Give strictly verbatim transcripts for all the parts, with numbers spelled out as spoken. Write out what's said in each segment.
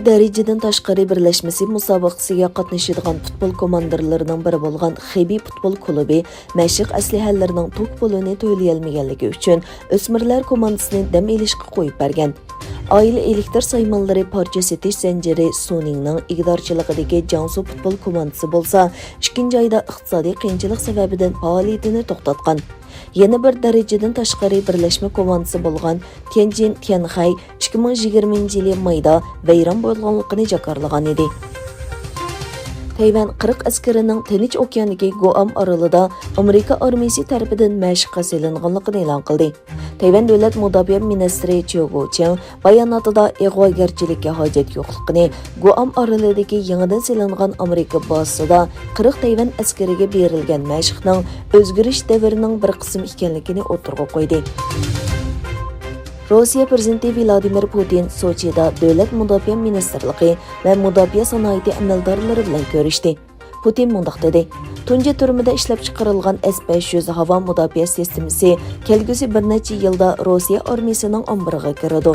دەرىجىدىن تاشقىرى بىرلەشمىسى مۇسابىقىسىگە قاتنىشىدىغان پۇتبول كوماندىرلىرىنىڭ بىرى بولغان خېبېي پۇتبول كۇلۇبى مەشىق ئەسلىھەلىرىنىڭ توك پۇلىنى تۆلىيەلمىگەنلىكى ئۈچۈن ئۆسمۈرلەر كوماندىسىنى دەم ئېلىشقا قويۇپ بەرگەن. ئائىلە ئېلېكتىر سايمانلىرى پارچە سېتىش زەنجىرى سۇنىڭنىڭ ئىگىدارچىلىقىدىكى جياڭسۇ پۇتبول كوماندىسى بولسا ئىككىنچى ئايدا ئىقتىسادىي قىيىنچىلىق سەۋەبىدىن پائالىيىتىنى توختاتقان. يەنە بىر دەرىجىدىن تاشقىرى بىرلەشمە كوماندىسى بولغان تيەنجىن تيەنخەي ئىككى مىڭ يىگىرمىنچى يىلى مايدا ۋەيران بولغانلىقىنى جاكارلىغان ئىدى. تەيۋەن قىرىق ئەسكىرىنىڭ تىنچ ئوكياندىكى گۇئام ئارىلىدا ئامېرىكا ئارمىيىسى تەرىپىدىن مەشىققە سېلىنغانلىقىنى ئېلان قىلدى. تەيۋەن دۆلەت مۇداپىئە مىنىستىرى چيۇ گۇچياڭ باياناتىدا ئىغۋاگەرچىلىككە ھاجەت يوقلۇقىنى، گۇئام ئارىلىدىكى يېڭىدىن سېلىنغان ئامېرىكا بازىسىدا قىرىق تەيۋەن ئەسكىرىگە بېرىلگەن مەشىقنىڭ ئۆزگىرىش دەۋرىنىڭ بىر قىسمى ئىكەنلىكىنى ئوتتۇرىغا قويدى. روسىيە پىرېزىدېنتى ۋلادىمىر پۇتىن سوچىدا دۆلەت مۇداپىئە مىنىستىرلىقى ۋە مۇداپىئە سانائىتى ئەمەلدارلىرى بىلەن كۆرۈشتى. پۇتىن مۇنداق دېدى، تۇنجى تۈرمىدە ئىشلەپچىقىرىلغان ئەس بەش يۈز ھاۋا مۇداپىئە سىستېمىسى كەلگۈسى بىر نەچچە يىلدا روسىيە ئارمىيىسىنىڭ ئامبىرىغا كىرىدۇ.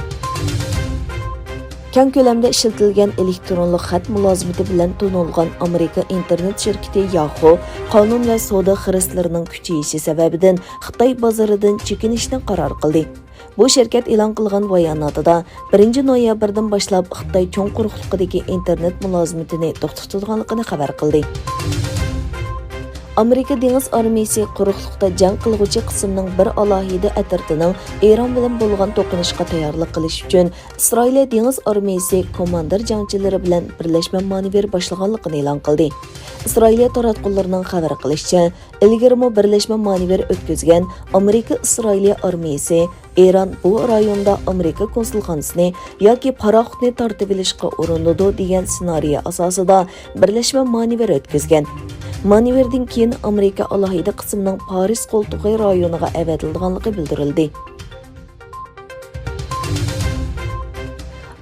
كەڭ كۆلەمدە ئىشلىتىلگەن ئېلېكترونلۇق خەت مۇلازىمىتى بىلەن تونۇلغان ئامېرىكا ئىنتېرنېت شىركىتى ياخۇ قانۇن ۋە سودا خىرىسلىرىنىڭ كۈچىيىشى سەۋەبىدىن خىتاي بازىرىدىن چېكىنىشنى قارار قىلدى. بۇ شىركەت ئېلان قىلغان باياناتىدا، بىرىنچى نويابىردىن باشلاپ خىتاي چوڭ قۇرۇقلۇقىدىكى ئىنتېرنېت مۇلازىمىتىنى توختىتىدىغانلىقىنى خەۋەر قىلدى. ئامېرىكا دېڭىز ئارمىيىسى قۇرۇقلۇقتا جەڭ قىلغۇچى قىسىمنىڭ بىر ئالاھىدە ئەترىتىنىڭ ئىران بىلەن بولغان توقۇنۇشقا تەييارلىق قىلىش ئۈچۈن ئىسرائىلىيە دېڭىز ئارمىيىسى كوماندىر جەڭچىلىرى بىلەن بىرلەشمە مانېۋىر باشلىغانلىقىنى ئېلان قىلدى. ئىسرائىلىيە تاراتقۇلىرىنىڭ خەۋەر قىلىشىچە، ئىلگىرىمۇ بىرلەشمە مانېۋىر ئۆتكۈزگەن ئامېرىكا ئىسرائىلىيە ئارمىيىسى ئىران بۇ رايوندا ئامېرىكا كونسۇلخانىسىنى ياكى پاراخوتنى تارتىۋېلىشقا ئۇرۇنىدۇ دېگەن سېنارىيە ئاساسىدا بىرلەشمە مانېۋىر ئۆتكۈزگەن. مانېۋىردىن كېيىن ئامېرىكا ئالاھىدە قىسمىنىڭ پارس قولتۇقى رايونىغا ئەۋەتىلىدىغانلىقى بىلدۈرۈلدى.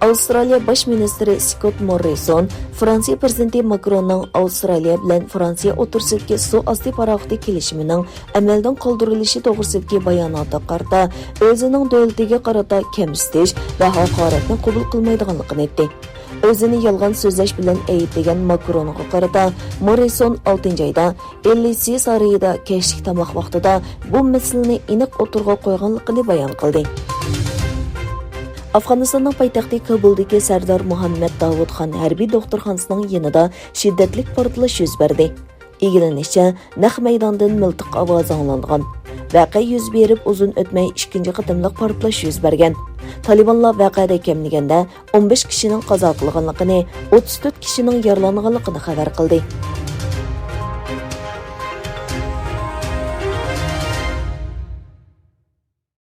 ئاۋسترالىيە باش مىنىستىرى سكوت موررىسون فرانسىيە پىرېزىدېنتى ماكروننىڭ ئاۋسترالىيە بىلەن فرانسىيە ئوتتۇرىسىدىكى سۇ ئاستى پاراخوتى كېلىشىمىنىڭ ئەمەلدىن قالدۇرۇلۇشى توغرىسىدىكى باياناتىغا قارىتا ئۆزىنىڭ دۆلىتىگە قارىتا كەمسىتىش ۋە ھاقارەتنى قوبۇل قىلمايدىغانلىقىنى ئېيتتى. ئۆزىنى يالغان سۆزلەش بىلەن ئەيىبلىگەن ماكرونغا قارىتا موررىسون ئالتىنچى ئايدا ئېلىسى سارىيىدا كەچلىك تاماق ۋاقتىدا بۇ مەسىلىنى ئېنىق ئوتتۇرىغا قويغانلىقىنى بايان قىلدى. ئافغانىستاننىڭ پايتەختى كابۇلدىكى سەردار مۇھەممەد داۋۇد خان ھەربىي دوختۇرخانىسىنىڭ يېنىدا شىددەتلىك پارتلاش يۈز بەردى. ئىگىلىنىشىچە، نەق مەيداندىن مىلتىق ئاۋازى ئاڭلانغان. ۋەقە يۈز بېرىپ ئۇزۇن ئۆتمەي ئىككىنچى قېتىملىق پارتلاش يۈز بەرگەن. تالىبانلار ۋەقەدە كەملىگەندە ئون بەش كىشىنىڭ قازا قىلغانلىقىنى، ئوتتۇز تۆت كىشىنىڭ يارىلانغانلىقىنى خەۋەر قىلدى.